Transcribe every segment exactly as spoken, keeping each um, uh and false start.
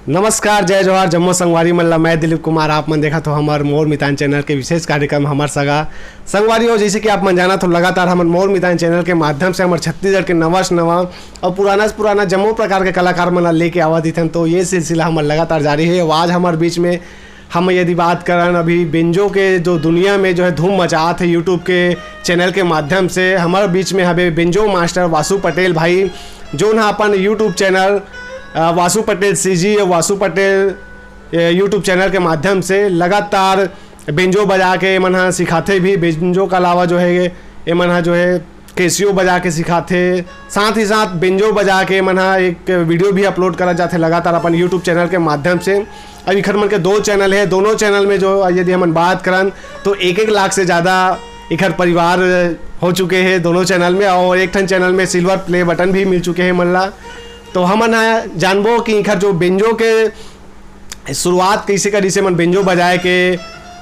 नमस्कार, जय जोहार, जम्मो संगवारी मन ला। मैं दिलीप कुमार, आप मन देखत हो हमर मोर मितान चैनल के विशेष कार्यक्रम हमर सगा। संगवारी हो, जैसे कि आप मन जानत हो, लगातार हमन मोर मितान चैनल के माध्यम से हमर छत्तीसगढ़ के नवा से नवा और पुराना से पुराना जम्मो प्रकार के कलाकार मन ला लेके आवत रहिथन। तो ये सिलसिला हमर लगातार जारी है। आज हमर बीच में हम यदि बात करन अभी बेंजो के जो दुनिया में जो है धूम मचात है YouTube के चैनल के माध्यम से, हमर बीच में हवे बेंजो मास्टर वासु पटेल भाई, जोन ह अपन YouTube चैनल, अ, वासु पटेल सीजी या वासु पटेल, अ, YouTube चैनल के माध्यम से लगातार बेंजो बजा के एमन ह सिखाथे भी। बेंजो के अलावा जो है, एमन ह जो है केसियो बजा के सिखाथे, साथ ही साथ बेंजो बजा के एमन ह एक वीडियो भी अपलोड करत जाथे लगातार अपन YouTube चैनल के माध्यम से। अब इखर मन के दो चैनल है, दोनों चैनल में जो यदि हमन बात करन तो एक एक लाख से ज़्यादा इखर परिवार हो चुके हैं दोनों चैनल में, और एक ठन चैनल में सिल्वर प्ले बटन भी मिल चुके हैं मन ला। तो हमन ह जानबो कि इखर जो बेंजो के शुरुआत कैसे करिस हे मन बेंजो बजाए के,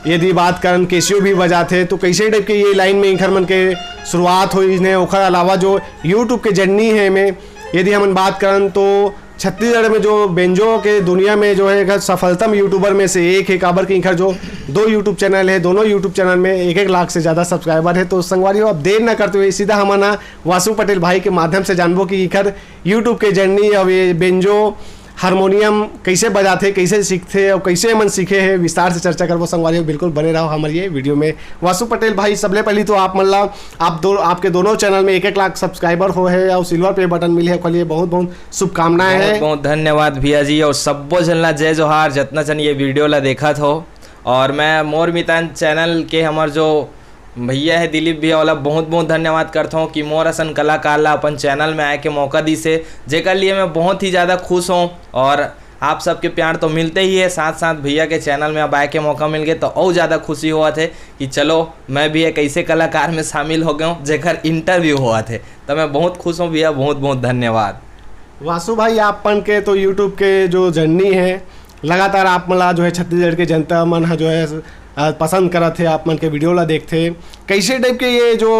यदि बात करन केसियो भी बजाथे, तो कैसे टाइप के ये लाइन में इखर मन के शुरुआत होइस हे। ओखर अलावा जो YouTube के जर्नी है में यदि हमन बात करन तो छत्तीसगढ़ में जो बेंजो के दुनिया में जो है एक सफलतम यूट्यूबर में से एक है, काबर कि इखर जो दो YouTube चैनल है, दोनों YouTube चैनल में एक एक लाख से ज़्यादा सब्सक्राइबर है। तो संगवारी हो, अब देर ना करते हुए सीधा हमन ह वासु पटेल भाई के माध्यम से जानबो कि इखर YouTube के जर्नी, अब ये बेंजो हारमोनियम कैसे बजाथे, कैसे सीखथे और कैसे मन सीखे हैं, विस्तार से चर्चा करबो संगवारी हो। बिल्कुल बने रहो हमर ये वीडियो में। वासु पटेल भाई, सबले पहली तो आप मन ला, आप दो, आपके दोनों चैनल में एक एक लाख सब्सक्राइबर हो है और सिल्वर प्ले बटन मिले है, ओकर लिए बहुत बहुत शुभकामनाएं बहुत हैं। बहुत धन्यवाद भैया जी, और सब्बो झन ला जय जोहार, जतना झन ये वीडियो ला देखत हो। और मैं मोर मितान चैनल के हमर जो भैया है दिलीप भैया, ओला बहुत बहुत धन्यवाद करता हूँ कि मोर असन कलाकार ला अपन चैनल में आए के मौका दिस हे, जेकर लिए मैं बहुत ही ज़्यादा खुश हूँ। और आप सबके प्यार तो मिलते ही है, साथ साथ भैया के चैनल में अब आए के मौका मिल गए तो और ज़्यादा खुशी होवत है कि चलो मैं भी एक ऐसे कलाकार में शामिल हो गया हूँ जेकर इंटरव्यू होवत है, तो मैं बहुत खुश हूँ भैया, बहुत बहुत धन्यवाद। वासु भाई, आप मन के तो YouTube के जो जर्नी है, लगातार आप मन ला जो है छत्तीसगढ़ के जनता मन ह जो है, अ, पसंद करत हे, आप मन के वीडियो ला देखथे। कैसे टाइप के ये जो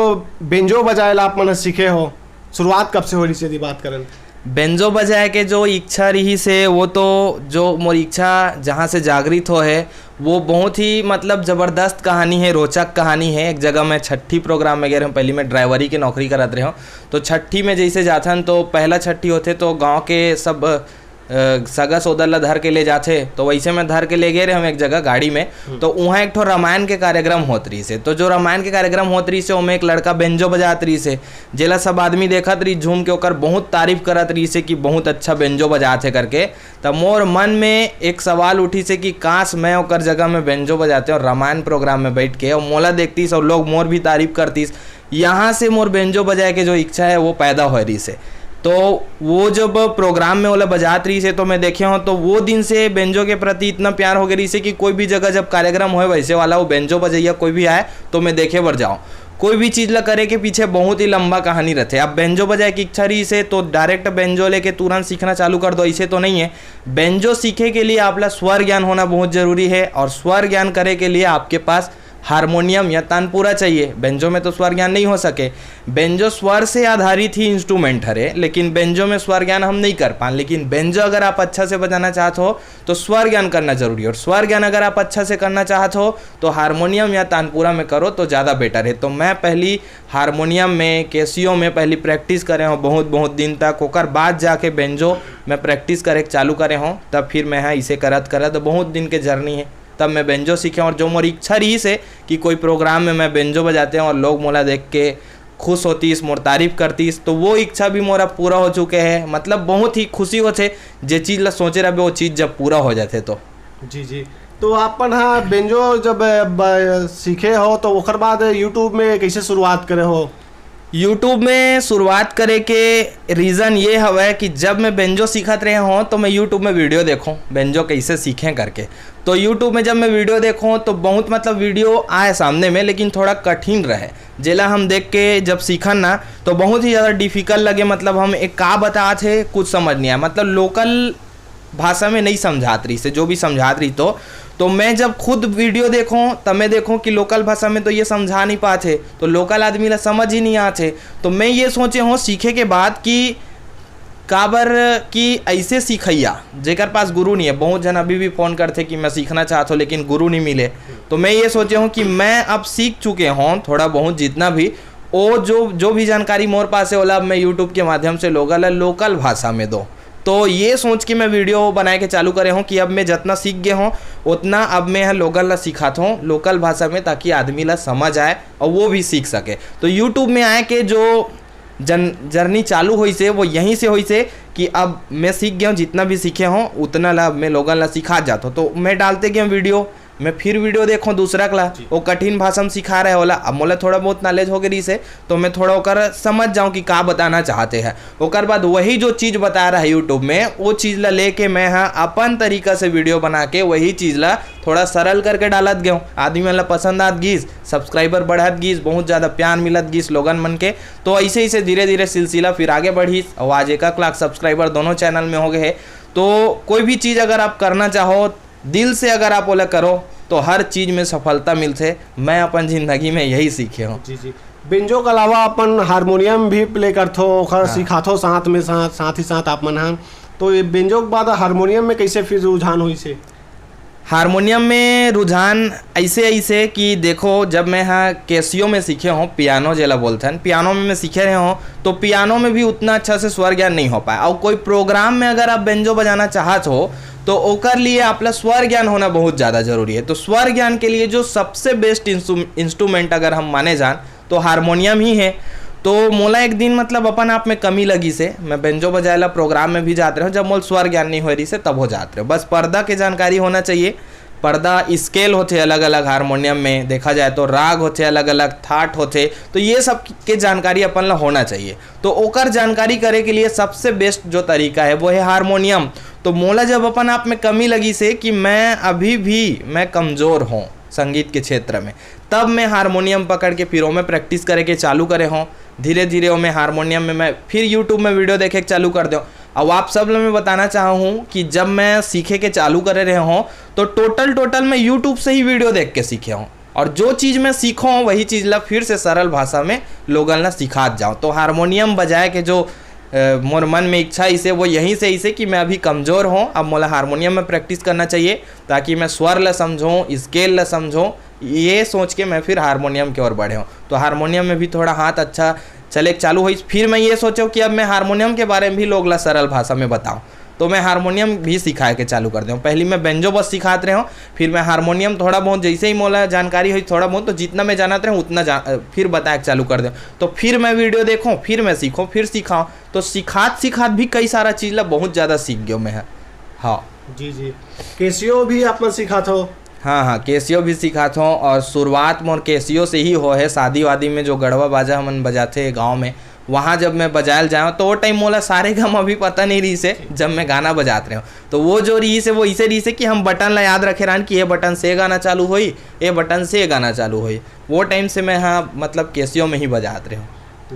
बेंजो बजाए ला आप मन ह सीखे हो, शुरुआत कब से हो रही से यदि बात करन? बेंजो बजाए के जो इच्छा रही से, वो तो जो मोर इच्छा जहाँ से जागृत हो है, वो बहुत ही मतलब ज़बरदस्त कहानी है, रोचक कहानी है। एक जगह मैं छट्ठी प्रोग्राम में गए रहे हूँ, पहली मैं ड्राइवरी के नौकरी करत रहे हूँ, तो छट्ठी में जैसे जाथन तो पहला छट्ठी होथे तो गांव के सब, अ, सगा सोदर ला धर के ले जाथे, तो वैसे मैं धर के ले गए रहे हम एक जगह गाड़ी में। हम्म। तो वहाँ एक ठो रामायण के कार्यक्रम होत रही से, तो जो रामायण के कार्यक्रम होत रही से ओमे एक लड़का बेंजो बजात रही से, जेला सब आदमी देखत रही झूम के, ओकर बहुत तारीफ करत रही से कि बहुत अच्छा बेंजो बजात है करके। त मोर मन में एक सवाल उठी से कि काश मैं ओकर जगह में बेंजो बजाते और रामायण प्रोग्राम में बैठ के और मोला देखतीस और लोग मोर भी तारीफ करतीस। यहाँ से मोर बेंजो बजाए के जो इच्छा है वो पैदा होए रही से। तो वो जब प्रोग्राम में ओला बजात रही से तो मैं देखे हूँ, तो वो दिन से बेंजो के प्रति इतना प्यार हो गया रही से कि कोई भी जगह जब कार्यक्रम होए वैसे वाला, वो बेंजो बजैया कोई भी आए तो मैं देखे बर जाऊँ। कोई भी चीज़ ला करे के पीछे बहुत ही लंबा कहानी रहते। अब बेंजो बजाए की इच्छा रही से तो डायरेक्ट बेंजो लेके तुरंत सीखना चालू कर दो, ऐसे तो नहीं है। बेंजो सीखे के लिए आपला स्वर ज्ञान होना बहुत जरूरी है, और स्वर ज्ञान करे के लिए आपके पास हारमोनियम या तानपुरा चाहिए। बेंजो में तो स्वर ज्ञान नहीं हो सके। बेंजो स्वर से आधारित ही इंस्ट्रूमेंट हरे, लेकिन बेंजो में स्वर ज्ञान हम नहीं कर पान। लेकिन बेंजो अगर आप अच्छा से बजाना चाहत हो तो स्वर ज्ञान करना जरूरी है, और स्वर ज्ञान अगर आप अच्छा से करना चाहत हो तो हारमोनियम या तानपुरा में करो तो ज़्यादा बेटर है। तो मैं पहली हारमोनियम में, केसियो में पहली प्रैक्टिस करे हूँ बहुत बहुत दिन तक, ओकर बाद जाके बेंजो में प्रैक्टिस करे चालू करे हूँ, तब फिर मैं, हाँ, इसे करत करत बहुत दिन के जर्नी है। तब मैं बेंजो सीखे हूँ, और जो मोर इच्छा रही से कि कोई प्रोग्राम में मैं बेंजो बजाते हूँ और लोग मोला देख के खुश होतीस, मोर तारीफ करतीस, तो वो इच्छा भी मोर अब पूरा हो चुके है। मतलब बहुत ही खुशी होथे, जे चीज़ ला सोचे रहबे वो चीज़ जब पूरा हो जाथे तो। जी, जी। तो आप मन हा बेंजो जब, अ, ब-, सीखे हो तो ओकर बाद YouTube में कैसे शुरुआत करे हो? YouTube में शुरुआत करे के रीज़न ये हवय कि जब मैं बेंजो सीखत रहे हों तो मैं YouTube में वीडियो देखों बेंजो कैसे सीखें करके। तो YouTube में जब मैं वीडियो देखों तो बहुत मतलब वीडियो आए सामने में, लेकिन थोड़ा कठिन रहे, जेला हम देख के जब सीखन ना तो बहुत ही ज़्यादा डिफिकल्ट लगे। मतलब हम एक का बतात हे कुछ समझ नहीं आया, मतलब लोकल भाषा में नहीं समझात रही से, जो भी समझात रही तो तो मैं जब खुद वीडियो देखों तब मैं देखों कि लोकल भाषा में तो ये समझा नहीं पात हे, तो लोकल आदमी ला समझ ही नहीं आत हे। तो मैं ये सोचे हों सीखे के बाद कि काबर कि ऐसे सिखैया, जेकर पास गुरु नहीं है, बहुत झन अभी भी फोन करथे कि मैं सीखना चाहत हूँ, लेकिन गुरु नहीं मिले। तो मैं ये सोचे हूँ कि मैं अब सीख चुके हूँ थोड़ा बहुत, जितना भी, ओ जो, जो भी जानकारी मोर पास है, ओला अब मैं YouTube के माध्यम से लोगन ला लोकल भाषा में दो। तो ये सोच के मैं वीडियो बनाए के चालू करे हूँ कि अब मैं जितना सीख गए हूँ, उतना अब मैं ह लोगन ला सिखात हूँ लोकल भाषा में, ताकि आदमी ला समझ आए और वो भी सीख सके। तो YouTube में आए के जो जन, जर्नी चालू होइसे, वो यहीं से होइसे कि अब मैं सीख गया हूँ, जितना भी सीखे हूँ, उतना ला मैं लोगन ला सिखा जात हूँ। तो मैं डालते गया वीडियो, मैं फिर वीडियो देखो दूसरा कला, जी। वो कठिन भाषा में सिखा रहे होला, अब मोला थोड़ा बहुत नॉलेज हो गई से, तो मैं थोड़ा ओकर समझ जाऊँ कि का बताना चाहते हैं। ओकर बाद वही जो चीज़ बता रहा है YouTube में, वो चीज़ ला लेके मैं, हाँ, अपन तरीका से वीडियो बना के वही चीज़ ला थोड़ा सरल करके डालत गया हूँ। आदमी मन ला पसंद आत गिस, सब्सक्राइबर बढ़त गिस, बहुत ज़्यादा प्यार मिलत गिस लोगन मन के। तो ऐसे, ऐसे धीरे धीरे सिलसिला फिर आगे बढ़िस, और आज एक लाख सब्सक्राइबर दोनों चैनल में हो गए हैं। तो कोई भी चीज़ अगर आप करना चाहो, दिल से अगर आप ओला करो, तो हर चीज़ में सफलता मिलथे। मैं अपन जिंदगी में यही सीखे हूँ। जी, जी। बेंजो के अलावा अपन हारमोनियम भी प्ले करथो, ओखर हाँ। सिखाथो साथ में साथ, साथ ही साथ आप मन ह। तो ये बेंजो के बाद हारमोनियम में कैसे फिर रुझान होइसे? हारमोनियम में रुझान ऐसे, ऐसे कि देखो, जब मैं ह केसियो में सीखे हूँ, पियानो जेला बोलथन, पियानो में मैं सीखे रहे हूँ, तो पियानो में भी उतना अच्छा से स्वर ज्ञान नहीं हो पाए। और कोई प्रोग्राम में अगर आप बेंजो बजाना चाहत हो, तो ओकर लिए आपला स्वर ज्ञान होना बहुत ज़्यादा जरूरी है। तो स्वर ज्ञान के लिए जो सबसे बेस्ट इंस्ट्रूमेंट अगर हम माने जान, तो हारमोनियम ही है। तो मोला एक दिन, मतलब, अपन आप में कमी लगी से, मैं बेंजो बजाए ला प्रोग्राम में भी जात रहे हूँ, जब मोल स्वर ज्ञान नहीं हो रही से, तब हो जात रहे। बस पर्दा के जानकारी होना चाहिए। पर्दा स्केल होथे अलग अलग हारमोनियम में, देखा जाए तो राग होथे अलग अलग, थाट होथे, तो ये सब के जानकारी अपन ला होना चाहिए। तो ओकर जानकारी करे के लिए सबसे बेस्ट जो तरीका है, वो है हारमोनियम। तो मोला जब अपन आप में कमी लगी से कि मैं अभी भी, मैं कमज़ोर हूँ संगीत के क्षेत्र में, तब मैं हारमोनियम पकड़ के फिर ओमे प्रैक्टिस करे के चालू करे हूँ। धीरे धीरे ओमे हारमोनियम में मैं फिर YouTube में वीडियो देखे के चालू कर दे। अब आप सब ला मैं बताना चाहा हूँ कि जब मैं सीखे के चालू करे रहे हूँ, तो टोटल, टोटल मैं YouTube से ही वीडियो देख के सीखे हूँ। और जो चीज़ मैं सीखो हूँ, वही चीज़ ला फिर से सरल भाषा में लोगन ला सिखात जाऊँ। तो हारमोनियम बजाए के जो, अ, मोर मन में इच्छा इसे, वो यहीं से इसे कि मैं अभी कमज़ोर हूँ, अब मोला हारमोनियम में प्रैक्टिस करना चाहिए, ताकि मैं स्वर ला समझूँ, स्केल ला समझूँ। ये सोच के मैं फिर हारमोनियम की ओर बढ़े हूँ। तो हारमोनियम में भी थोड़ा हाथ अच्छा चले के चालू होइस। फिर मैं ये सोचो कि अब मैं हारमोनियम के बारे में भी लोग ला सरल भाषा में बताऊँ, तो मैं हारमोनियम भी सिखाए के चालू कर देऊँ। पहली मैं बेंजो बस सिखात रहे हूँ, फिर मैं हारमोनियम थोड़ा बहुत, जैसे ही मोला जानकारी हुई थोड़ा बहुत, तो जितना मैं जानत रहे हूँ उतना जा, फिर बताए के चालू कर देऊँ। तो फिर मैं वीडियो देखूँ, फिर मैं सीखूँ, फिर सिखाऊँ। तो सिखात सिखात भी कई सारा चीज़ ला बहुत ज़्यादा सीख गयो मैं ह। हाँ। जी, जी। केसियो भी आप मन सिखात हो? हाँ, हाँ, केसियो भी सिखात हो। और शुरुआत मोर केसियो से ही हो है। शादी वादी में जो गढ़वा बाजा हमन बजाथे गाँव में, वहाँ जब मैं बजायल जाऊँ, तो वो टाइम मोला सारे गम अभी पता नहीं रही से, जब मैं गाना बजात रहे हूँ। तो वो जो रही से, वो इसे रही से कि हम बटन ला याद रखे रहन कि ये बटन से गाना चालू होई, ये बटन से गाना चालू होई। वो टाइम से मैं, हाँ, मतलब, केसियो में ही बजात रहे हूँ।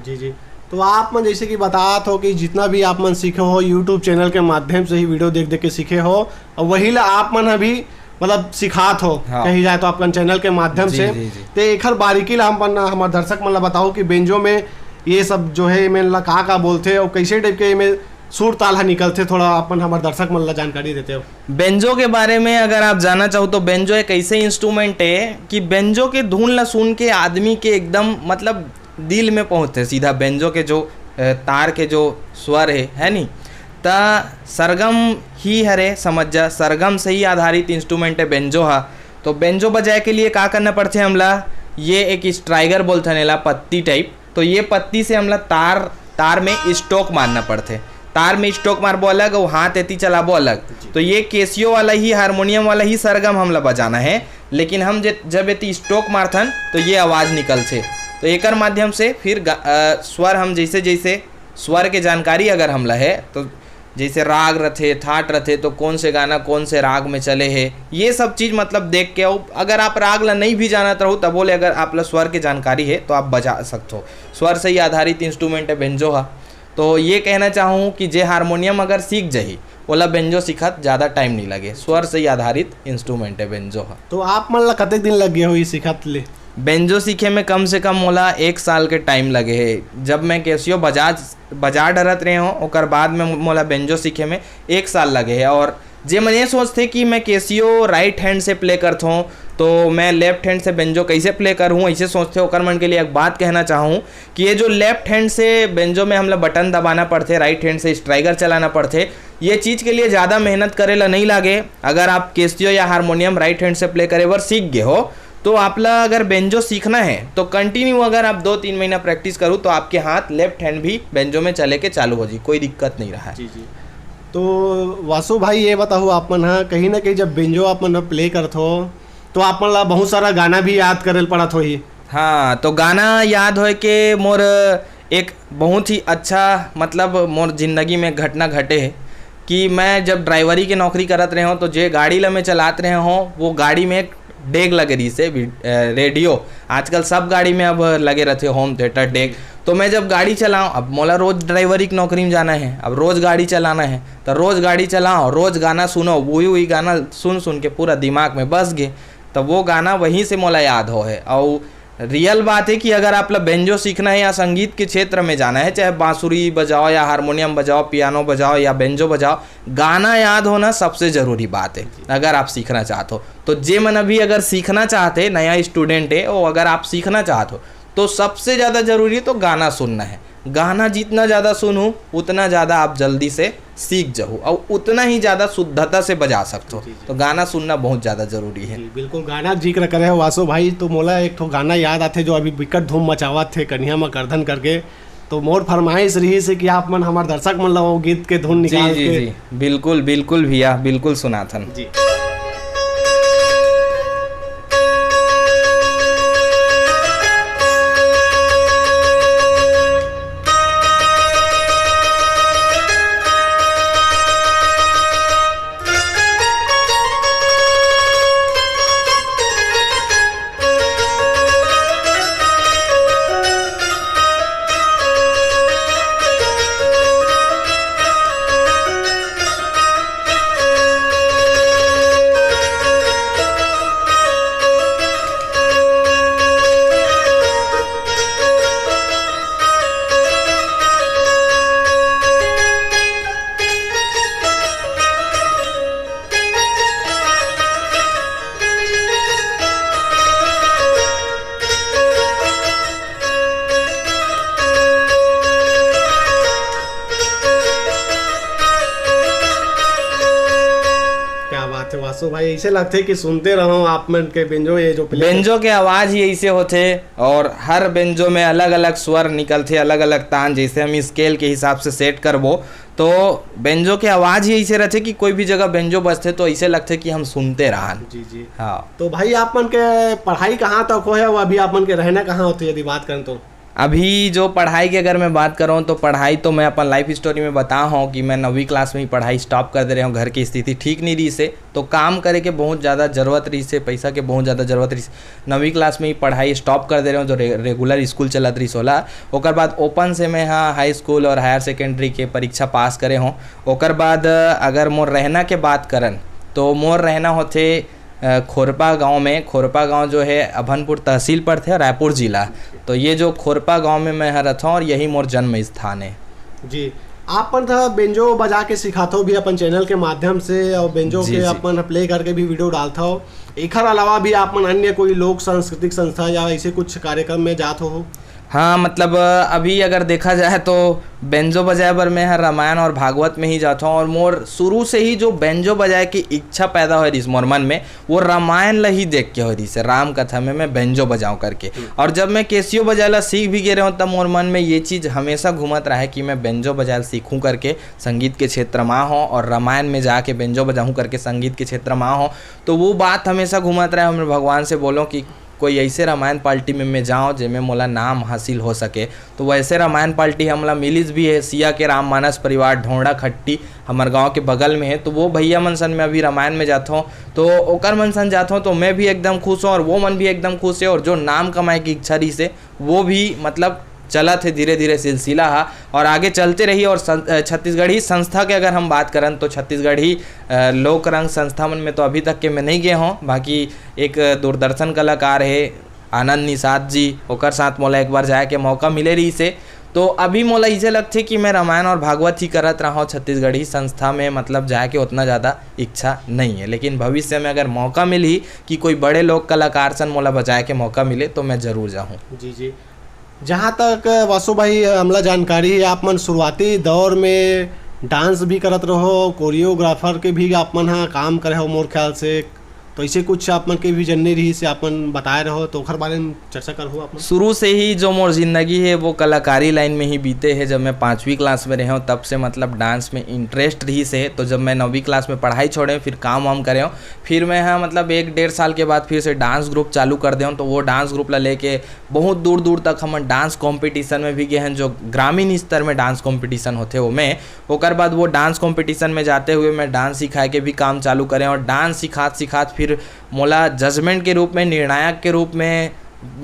जी, जी। तो आप मन जैसे कि बतात हो कि जितना भी आप मन सीखे हो, YouTube चैनल के माध्यम से ही वीडियो देख देख के सीखे हो, और वही ला आप मन अभी, मतलब, सिखात हो, हाँ। कही जाए तो अपन चैनल के माध्यम जी, से। जी, जी। ते एखर बारीकी ला हम अपन, हमर दर्शक मन ला बताओ कि बेंजो में ये सब जो है, एमें ला का का बोलथे और कैसे टाइप के एमें सुर ताल ह निकलथे, थोड़ा अपन हमर दर्शक मन ला जानकारी देते हो। बेंजो के बारे में अगर आप जानना चाहो, तो बेंजो एक ऐसे इंस्ट्रूमेंट है कि बेंजो के धुन ला सुन के आदमी के एकदम, मतलब, दिल में पहुँचते सीधा। बेंजो के जो, अ, तार के जो स्वर है, है नी, त सरगम ही हरे, समझ जा, सरगम से ही आधारित इंस्ट्रूमेंट है बेंजो हा। तो बेंजो बजाए के लिए का करना पड़थे हमला? ये एक स्ट्राइगर बोलथन एला, पत्ती टाइप। तो ये पत्ती से हमला तार, तार में स्ट्रोक मारना पड़थे। तार में स्ट्रोक मारबो अलग, अउ हाथ एती चलाबो अलग। जी। तो ये केसियो वाला ही, हारमोनियम वाला ही सरगम हमला बजाना है, लेकिन हम जे, जब एती स्ट्रोक मारथन, तो ये आवाज़ निकलथे। तो एकर माध्यम से फिर गा-, अ, स्वर हम जैसे, जैसे स्वर के जानकारी अगर हमला है, तो जैसे राग रथे, थाट रथे, तो कौन से गाना कौन से राग में चले हे, ये सब चीज़, मतलब, देख के। अउ अगर आप राग ला नहीं भी जानत रहो, तबो ले अगर आप ला स्वर के जानकारी है, तो आप बजा सकते हो। स्वर से ही आधारित इंस्ट्रूमेंट है बेंजो हा। तो ये कहना चाहूँ कि जे हारमोनियम अगर सीख जाही, ओला बेंजो सीखत ज़्यादा टाइम नहीं लगे। स्वर से ही आधारित इंस्ट्रूमेंट है बेंजो हा। तो आप मन ला कतेक दिन लग गए हो ये सीखत ले? बेंजो सीखे में कम से कम मोला एक साल के टाइम लगे हे। जब मैं केसियो बजाज, बजा डरत रहे हों, ओकर बाद में मोला बेंजो सीखे में एक साल लगे हे। और जे मन ये सोचथे कि मैं केसियो राइट हैंड से प्ले करत हों, तो मैं लेफ्ट हैंड से बेंजो कैसे प्ले करहूँ, ऐसे सोचथे, ओकर मन के लिए एक बात कहना चाहूँ कि ये जो लेफ्ट हैंड से बेंजो में हमला बटन दबाना पड़थे, राइट हैंड से स्ट्राइकर चलाना पड़थे, ये चीज़ के लिए ज़्यादा मेहनत करे ला नहीं लागे। अगर आप केसियो या हारमोनियम राइट हैंड से प्ले करे बर सीख गए हो, तो आप ला अगर बेंजो सीखना है, तो कंटिन्यू अगर आप दो तीन महीना प्रैक्टिस करू, तो आपके हाथ लेफ्ट हैंड भी बेंजो में चले के चालू हो जी, कोई दिक्कत नहीं रहा है। जी, जी। तो वासु भाई, ये बताओ, आप मन ह कहीं ना कहीं जब बेंजो आप मन ह प्ले करत हो, तो आप मन ला बहुत सारा गाना भी याद करे ल पड़त होही। हाँ, तो गाना याद होए के मोर एक बहुत ही अच्छा, मतलब, मोर जिंदगी में घटना घटे है कि मैं जब ड्राइवरी के नौकरी करत रहे हों, तो जे गाड़ी ला मैं चलात रहे हों, वो गाड़ी में एक डेग लगे रहिस हे, वि-, अ, रेडियो। आजकल सब गाड़ी में अब लगे रहथे होम थिएटर डेग। तो मैं जब गाड़ी चलाऊँ, अब मोला रोज ड्राइवरी की नौकरी में जाना है, अब रोज गाड़ी चलाना है, तो रोज गाड़ी चलाऊँ, रोज गाना सुनो, वही वही गाना सुन सुन के पूरा दिमाग में बस गए। तो वो गाना वहीं से मोला याद हो है। और रियल बात है कि अगर आप ला बेंजो सीखना है या संगीत के क्षेत्र में जाना है, चाहे बांसुरी बजाओ या हारमोनियम बजाओ, पियानो बजाओ या बेंजो बजाओ, गाना याद होना सबसे जरूरी बात है। जी। अगर आप सीखना चाहते हो, तो जे मन अभी अगर सीखना चाहते, नया स्टूडेंट है, और अगर आप सीखना चाहते हो, तो सबसे ज़्यादा जरूरी तो गाना सुनना है। गाना जितना ज़्यादा सुनू, उतना ज़्यादा आप जल्दी से सीख जाहू और उतना ही ज़्यादा शुद्धता से बजा सकते हो। जी, जी। तो गाना सुनना बहुत ज़्यादा जरूरी है। जी, बिल्कुल, गाना जिक्र करे हो वासु भाई, तो मोला एक ठो गाना याद आथे, जो अभी बिकट धूम मचावत थे, कन्हिया म करधन करके। तो मोर फरमाइश रहिस हे कि आप मन हमर दर्शक मन ला वो गीत के धुन जी, निकाल जी, के जी। बिल्कुल, बिल्कुल भैया, बिल्कुल सुनाथन। जी। क्या बात है वासु भाई, ऐसे लगथे कि सुनते रहो आप मन के बेंजो, ये जो play बेंजो के आवाज ही ऐसे होथे और हर बेंजो में अलग-अलग स्वर निकलथे, अलग-अलग तान, जैसे हम स्केल के हिसाब से सेट करबो, तो बेंजो के आवाज ही ऐसे रहथे कि कोई भी जगह बेंजो बजथे तो ऐसे लगथे कि हम सुनते रहन। जी, जी। हाँ। तो भाई, आप मन के पढ़ाई कहाँ तक होय हे, अउ अभी आप मन के रहना कहाँ होथे, यदि बात करन तो? अभी जो पढ़ाई के अगर मैं बात करूँ, तो पढ़ाई तो मैं अपन लाइफ स्टोरी में बता हूँ कि मैं नौवीं क्लास में ही पढ़ाई स्टॉप कर दे रहे हूँ। घर की स्थिति ठीक नहीं रहिस हे, तो काम करे के बहुत ज़्यादा ज़रूरत रहिस हे, पैसा के बहुत ज़्यादा ज़रूरत रहिस हे। नौवीं क्लास में ही पढ़ाई स्टॉप कर दे रहे हूँ, जो रे-, रेगुलर स्कूल चलत रहिस ओला। ओकर बाद ओपन से मैं हा हाई स्कूल और हायर सेकेंडरी के परीक्षा पास करे हूँ। ओकर बाद, अ, अगर मोर रहना के बात करन, तो मोर रहना होथे अ, खोरपा गांव में, खोरपा गांव जो है अभनपुर तहसील पड़थे, रायपुर जिला। तो ये जो खोरपा गांव में मैं ह रथों और यही मोर जन्म स्थान है। जी, आप मन त बेंजो बजा के सिखाथो भी अपन चैनल के माध्यम से, और बेंजो जी, के जी। अपन प्ले करके भी वीडियो डालथो। एखर अलावा भी आप मन अन्य कोई लोक सांस्कृतिक संस्था या ऐसे कुछ कार्यक्रम में जात हो? हाँ, मतलब, अभी अगर देखा जाए तो बेंजो बजाए बर मैं हर रामायण और भागवत में ही जाता हूँ, और मोर शुरू से ही जो बेंजो बजाए की इच्छा पैदा होय रहिस मोर मन में, वो रामायण ला ही देख के होय रहिस हे, राम कथा में मैं बेंजो बजाऊँ करके। हम्म। और जब मैं केसियो बजाए ला सीख भी गे रहे हूँ, तब मोर मन में ये चीज़ हमेशा घूमत रहा है कि मैं बेंजो बजाए ला सीखूँ करके, संगीत के क्षेत्र में हो और रामायण में जाके बेंजो बजाऊँ करके संगीत के क्षेत्र में हो। तो वो बात हमेशा घूमत रहा है, मैं भगवान से बोलों कि कोई ऐसे रामायण पार्टी में मैं जाऊँ, जेमे मोला नाम हासिल हो सके। तो वैसे रामायण पार्टी हमला मिलिस भी है, सिया के राममानस परिवार ढोंडा खट्टी हमर गांव के बगल में है। तो वो भैया मन सन में अभी रामायण में जाथों, तो ओकर मन सन जाथों, तो मैं भी एकदम खुश हूँ और वो मन भी एकदम खुश है। और जो नाम कमाए की इच्छा रहिस हे, वो भी, मतलब, चलत है धीरे धीरे सिलसिला हा, और आगे चलते रही। और सं-, अ, छत्तीसगढ़ी संस्था के अगर हम बात करन, तो छत्तीसगढ़ी, अ, लोक रंग संस्था मन में तो अभी तक के मैं नहीं गए हूँ। बाकी एक दूरदर्शन कलाकार है, आनंद निषाद जी, ओकर साथ मोला एक बार जाए के मौका मिले रहिस हे। तो अभी मोला इसे लगथे कि मैं रामायण और भागवत ही करत रहूं छत्तीसगढ़ी संस्था में, मतलब जाए के उतना ज़्यादा इच्छा नहीं है, लेकिन भविष्य में अगर मौका मिलही कि कोई बड़े लोक कलाकार सन मोला बजाए के मौका मिले, तो मैं जरूर जाहूं। जी, जी। जहाँ तक वासु भाई हमला जानकारी है, आप मन शुरुआती दौर में डांस भी करत रहो, कोरियोग्राफर के भी आप मन हा काम करे हो मोर ख्याल से, तो ऐसे कुछ आप मन के भी जर्नी रही से आप मन बताए रहो, तो ओखर बारे में चर्चा करहो आप मन। शुरू से ही जो मोर जिंदगी है वो कलाकारी लाइन में ही बीते है। जब मैं पाँचवीं क्लास में रहे हूँ तब से मतलब डांस में इंटरेस्ट रही से, तो जब मैं नौवीं क्लास में पढ़ाई छोड़े हूँ, फिर काम वाम करे हूँ, फिर मैं हाँ मतलब एक डेढ़ साल के बाद फिर से डांस ग्रुप चालू कर दे हूँ। तो वो डांस ग्रुप ला लेके बहुत दूर दूर तक हमन डांस कॉम्पिटिशन में भी गए हैं, जो ग्रामीण स्तर में डांस कॉम्पिटिशन होते वो में। ओकर बाद वो डांस कॉम्पिटिशन में जाते हुए मैं डांस सिखाए के भी काम चालू करें और डांस सिखात सिखात फिर मोला जजमेंट के रूप में, निर्णायक के रूप में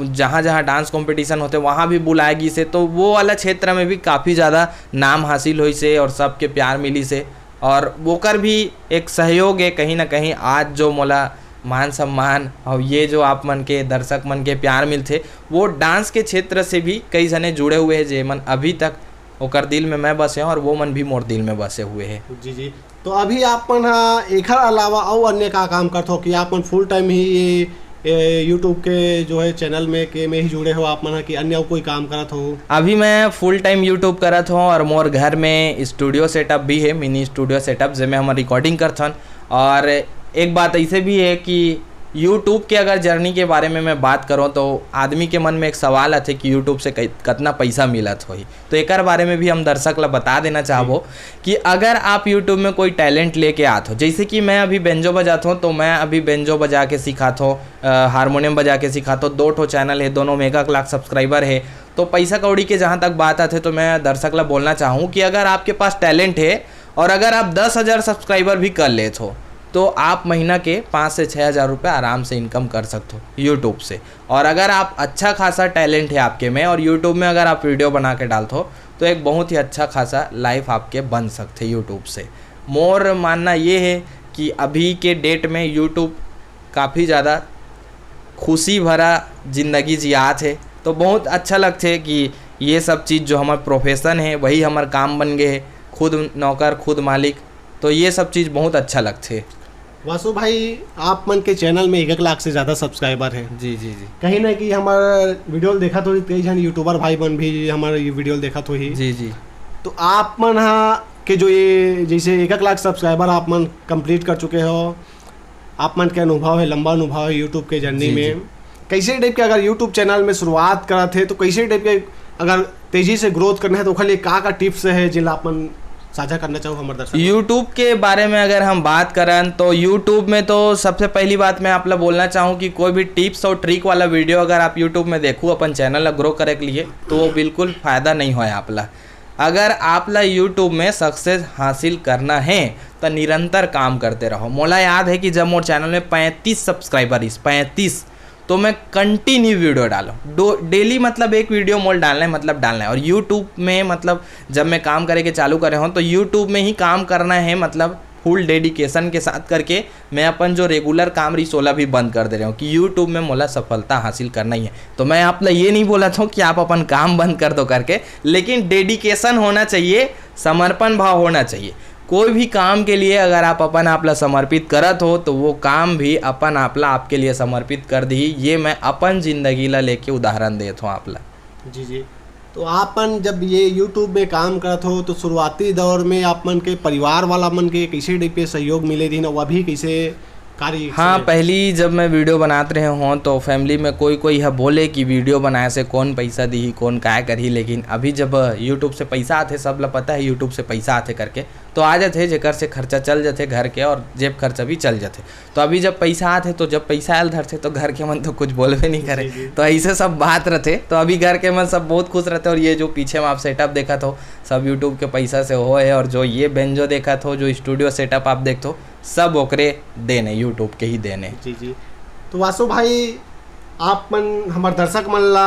जहाँ जहाँ डांस कॉम्पिटिशन होते वहाँ भी बुलाए गई से, तो वो वाला क्षेत्र में भी काफ़ी ज़्यादा नाम हासिल होई से और सबके प्यार मिली से। और ओकर भी एक सहयोग है कहीं ना कहीं। आज जो मोला मान सम्मान और ये जो आप मन के दर्शक मन के प्यार मिलथे, वो डांस के क्षेत्र से भी कई जने जुड़े हुए हैं, जेमन अभी तक ओकर दिल में मैं बसे हूँ और वो मन भी मोर दिल में बसे हुए हैं। जी, जी। तो अभी आप मन हा एखर अलावा अउ अन्य का काम करथो कि आप मन फुल टाइम ही ये, ये यूट्यूब के जो है चैनल में के में ही जुड़े हो आप मन हा कि अन्य अउ कोई काम करत हो? अभी मैं फुल टाइम यूट्यूब करत हूँ और मोर घर में स्टूडियो सेटअप भी है, मिनी स्टूडियो सेटअप, जेमे हम रिकॉर्डिंग करथन। और एक बात ऐसे भी है कि यूट्यूब के अगर जर्नी के बारे में मैं बात करूँ तो आदमी के मन में एक सवाल आथे कि यूट्यूब से कई- कतना पैसा मिलत होही। तो एकर बारे में भी हम दर्शक ला बता देना चाहबो कि अगर आप यूट्यूब में कोई टैलेंट लेके आत हो, जैसे कि मैं अभी बेंजो बजात हूँ, तो मैं अभी बेंजो बजा के सिखात हूँ, अ, हारमोनियम बजा के सिखात हूँ, दो ठो चैनल है, दोनों में एक एक लाख सब्सक्राइबर है। तो पैसा कौड़ी के जहाँ तक बात आथे, तो मैं दर्शक ला बोलना चाहूँ कि अगर आपके पास टैलेंट है और अगर आप दस हज़ार सब्सक्राइबर भी कर लेत हो, तो आप महीना के पाँच से छः हज़ार रुपये आराम से इनकम कर सकते हो यूट्यूब से। और अगर आप अच्छा खासा टैलेंट है आपके में और यूट्यूब में अगर आप वीडियो बना के डालते हो, तो एक बहुत ही अच्छा खासा लाइफ आपके बन सकते यूट्यूब से। मोर मानना ये है कि अभी के डेट में यूट्यूब काफ़ी ज़्यादा खुशी भरा जिंदगी जियात है। तो बहुत अच्छा लगथे कि ये सब चीज़ जो हमर प्रोफेशन है, वही हमर काम बन गए है, खुद नौकर, खुद मालिक। तो ये सब चीज़ बहुत अच्छा लगथे। वासु भाई, आप मन के चैनल में एक एक लाख से ज़्यादा सब्सक्राइबर है। जी, जी, जी। कहीं ना कहीं हमार वीडियो देखत होही, कई झन यूट्यूबर भाई मन भी हमार ये वीडियो देखत होही। जी, जी। तो आप मन हा के जो ये जैसे एक एक लाख सब्सक्राइबर आप मन कंप्लीट कर चुके हो, आप मन के अनुभव है, लंबा अनुभव है यूट्यूब के जर्नी जी, में, जी। कैसे टाइप के अगर यूट्यूब चैनल में शुरुआत करत है तो कैसे टाइप के अगर तेजी से ग्रोथ करना है तो ओखर लिए का का टिप्स है जिला आप मन साझा करना चाहो हमर दर्शक? यूट्यूब के बारे में अगर हम बात करन तो यूट्यूब में तो सबसे पहली बात मैं आप ला बोलना चाहूँ कि कोई भी टिप्स और ट्रिक वाला वीडियो अगर आप यूट्यूब में देखू अपन चैनल ला ग्रो करे के लिए, तो वो बिल्कुल फ़ायदा नहीं होय आप ला। अगर आप ला यूट्यूब में सक्सेस हासिल करना है तो निरंतर काम करते रहो। मोला याद है कि जब मोर चैनल में पैंतीस सब्सक्राइबर इस पैंतीस, तो मैं कंटिन्यू वीडियो डालो, डेली, मतलब एक वीडियो मोल डालना है, मतलब डालना है। और यूट्यूब में, मतलब जब मैं काम करे के चालू करे हूँ तो यूट्यूब में ही काम करना है, मतलब फुल डेडिकेशन के साथ करके मैं अपन जो रेगुलर काम रही ओला भी बंद कर दे रहे हूँ कि यूट्यूब में मोला सफलता हासिल करना ही है। तो मैं आप ला ये नहीं बोला था कि आप अपन काम बंद कर दो करके, लेकिन डेडिकेशन होना चाहिए, समर्पण भाव होना चाहिए। कोई भी काम के लिए अगर आप अपन आप ला समर्पित करत हो तो वो काम भी अपन आप ला आपके लिए समर्पित कर दी। ये मैं अपन जिंदगी ला लेके उदाहरण देत हूँ आप ला। जी, जी। तो आप मन जब ये यूट्यूब में काम करत हो तो शुरुआती दौर में आप मन के परिवार वाला मन के कैसे टाइप के सहयोग मिले रहिन, अउ अभी कैसे कार्य हाँ, चले? पहली जब मैं वीडियो बनात रहे हों तो फैमिली में कोई कोई ह बोले कि वीडियो बनाए से कौन पैसा दी, कौन काय करही, लेकिन अभी जब यूट्यूब से पैसा आथे, सब ला पता है यूट्यूब से पैसा आथे करके, तो आ जाथे, जेकर से खर्चा चल जाथे घर के और जेब खर्चा भी चल जाथे। तो अभी जब पैसा आथे तो जब पैसा आयल धरथे तो घर के मन तो कुछ बोलबे नहीं करे। जी, जी। तो ऐसे सब बात रहथे। तो अभी घर के मन सब बहुत खुश रहथे और ये जो पीछे में आप सेटअप देखत हो सब यूट्यूब के पैसा से होय है और जो ये बेंजो देखत हो, जो स्टूडियो सेटअप आप देखत हो, सब ओकरे देन है, यूट्यूब के ही देन है। जी, जी। तो वासु भाई, आप मन हमर दर्शक मन ला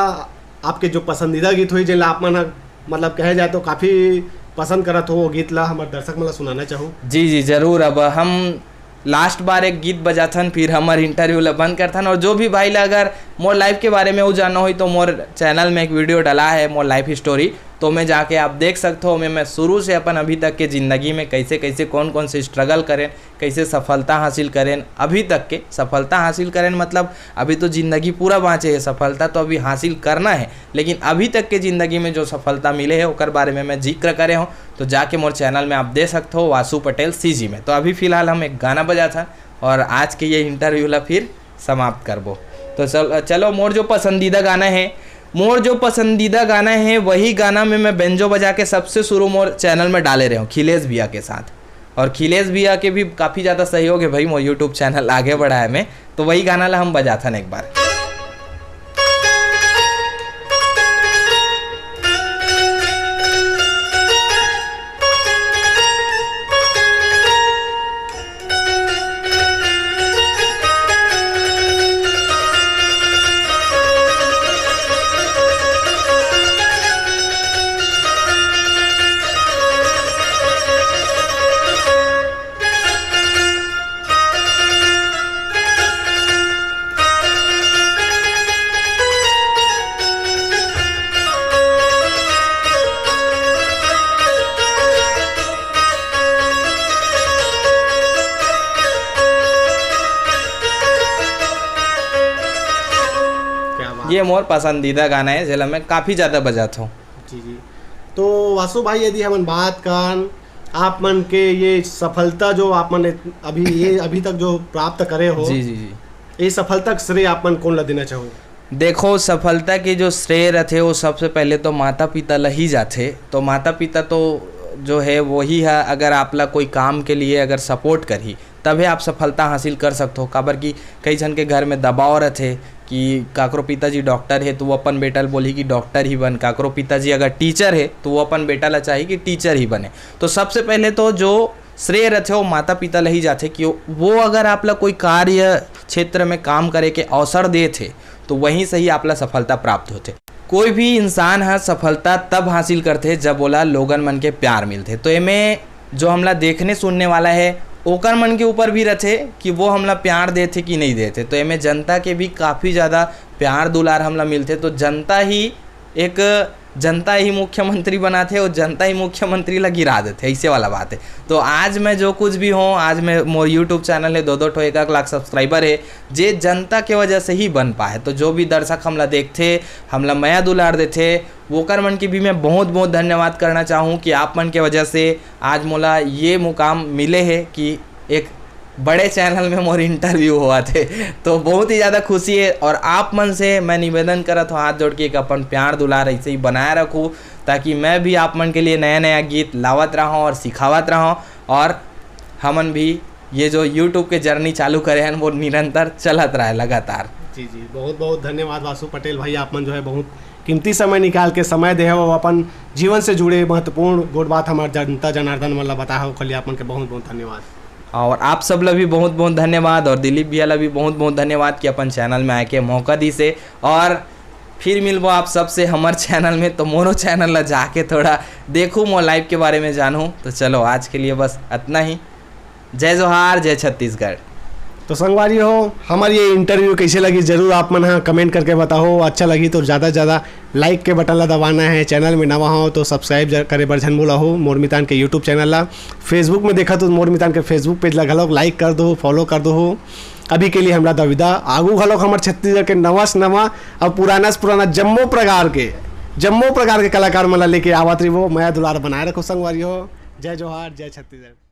आपके जो पसंदीदा गीत होही जेला आप मन ह मतलब कहे जाए तो काफ़ी पसंद करत हो, वो गीत ला हमर दर्शक मन ला सुनाना चाहू। जी, जी, जरूर। अब हम लास्ट बार एक गीत बजाथन, फिर हमर इंटरव्यू ला बंद करथन। और जो भी भाई ला अगर मोर लाइफ के बारे में वो जानना होई तो मोर चैनल में एक वीडियो डला है, मोर लाइफ स्टोरी, तो मैं जाके आप देख सकते हो। मैं मैं शुरू से अपन अभी तक के ज़िंदगी में कैसे कैसे कौन कौन से स्ट्रगल करें, कैसे सफलता हासिल करें, अभी तक के सफलता हासिल करें, मतलब अभी तो ज़िंदगी पूरा बाँचे है, सफलता तो अभी हासिल करना है, लेकिन अभी तक के ज़िंदगी में जो सफलता मिले है ओकर बारे में मैं जिक्र करे हूँ। तो जाके मोर चैनल में आप दे सकते हो, वासु पटेल सीजी में। तो अभी फिलहाल हम एक गाना बजाथन और आज के ये इंटरव्यू ला फिर समाप्त करबो। तो चल, चलो, मोर जो पसंदीदा गाना है, मोर जो पसंदीदा गाना है, वही गाना में मैं बेंजो बजा के सबसे शुरू मोर चैनल में डाले रहे हूँ खिलेश भैया के साथ। और खिलेश भैया के भी काफ़ी ज़्यादा सहयोग है भाई, मोर यूट्यूब चैनल आगे बढ़ाए में। तो वही गाना ला हम बजाथन एक बार। क्या बात। ये मोर पसंदीदा गाना है, जेला मैं काफ़ी ज़्यादा बजाता हूँ। जी जी। तो वासु भाई, यदि हमन बात करन आप मन के ये सफलता जो आप मन अभी ये अभी तक जो प्राप्त करे हो, जी जी जी। ये सफलता के श्रेय आप मन कौन ला देना चाहो? देखो, सफलता के जो श्रेय रथे वो सबसे पहले तो माता पिता ला ही जाथे। तो माता पिता तो जो है वही है, अगर आप ला कोई काम के लिए अगर सपोर्ट करही तभे आप सफलता हासिल कर सकते हो। काबर कि कई झन के घर में दबाव रथे कि काकरो पिताजी डॉक्टर है तो वो अपन बेटा ल बोलही कि डॉक्टर ही बन, काकरो पिताजी अगर टीचर है तो वो अपन बेटा ला चाही कि टीचर ही बने। तो सबसे पहले तो जो श्रेय रथे वो माता पिता ला ही जाथे कि वो अगर आप ला कोई कार्य क्षेत्र में काम करे के अवसर देथे तो वहीं से ही आप ला सफलता प्राप्त होथे। कोई भी इंसान ह सफलता तब हासिल करथे जब ओला लोगन मन के प्यार मिलथे। तो एमे जो हमला देखने सुनने वाला है ओकर मन के ऊपर भी रथे कि वो हमला प्यार देथे कि नहीं देथे। तो एमे जनता के भी काफ़ी ज़्यादा प्यार दुलार हमला मिलथे। तो जनता ही एक जनता ही मुख्यमंत्री बनाथे और जनता ही मुख्यमंत्री ला गिरा देथे, ऐसे वाला बात है। तो आज मैं जो कुछ भी हूँ, आज मैं मोर यूट्यूब चैनल है, दो दो ठो एक एक लाख सब्सक्राइबर है, जे जनता के वजह से ही बन पाए। तो जो भी दर्शक हमला देखथे, हमला मया दुलार देथे, वोकर मन के भी मैं बहुत बहुत धन्यवाद करना चाहूँ कि आप मन के वजह से आज मोला ये मुकाम मिले है कि एक बड़े चैनल में मोर इंटरव्यू होवत हे। तो बहुत ही ज़्यादा खुशी है और आप मन से मैं निवेदन करत हूँ हाथ जोड़ के एक अपन प्यार दुलार ऐसे ही बनाए रखूँ, ताकि मैं भी आप मन के लिए नया नया गीत लावत रहूँ और सिखावत रहूँ और हमन भी ये जो यूट्यूब के जर्नी चालू करे हन वो निरंतर चलत रहे लगातार। जी जी, बहुत बहुत धन्यवाद वासु पटेल भाई, आप मन जो है बहुत कीमती समय निकाल के समय दे हो, अपन जीवन से जुड़े महत्वपूर्ण गोठ बात हमार जनता जनार्दन मन ला बता हो, ओकर लिए आप मन के बहुत बहुत धन्यवाद। और आप सब ला भी बहुत बहुत धन्यवाद और दिलीप भैया ला भी बहुत बहुत धन्यवाद कि अपन चैनल में आए के मौका दिस हे। और फिर मिलबो आप सबसे हमर चैनल में, तो मोरो चैनल ला जाके थोड़ा देखू, मोर लाइफ के बारे में जानू। तो चलो आज के लिए बस इतना ही। जय जोहार, जय छत्तीसगढ़। तो संगवारी हो, हमर ये इंटरव्यू कैसे लगी जरूर आप मन ह कमेंट करके बताओ। अच्छा लगी तो ज़्यादा से ज़्यादा लाइक के बटन ला दबाना है। चैनल में नवा हो तो सब्सक्राइब जर-, करे बर झन भूला हो मोर मितान के यूट्यूब चैनल ला। फेसबुक में देखा तो मोर मितान के फेसबुक पेज ला घलोक लाइक कर दो, फॉलो कर दो हो। अभी के लिए हमला दविदा, आगू घलोक हमर छत्तीसगढ़ के नवा से नवा और पुराना से पुराना जम्मो प्रकार के, जम्मो प्रकार के कलाकार मन ला लेके आवत रहिबो। मया दुलार बनाए रखो संगवारी हो। जय जोहार, जय छत्तीसगढ़।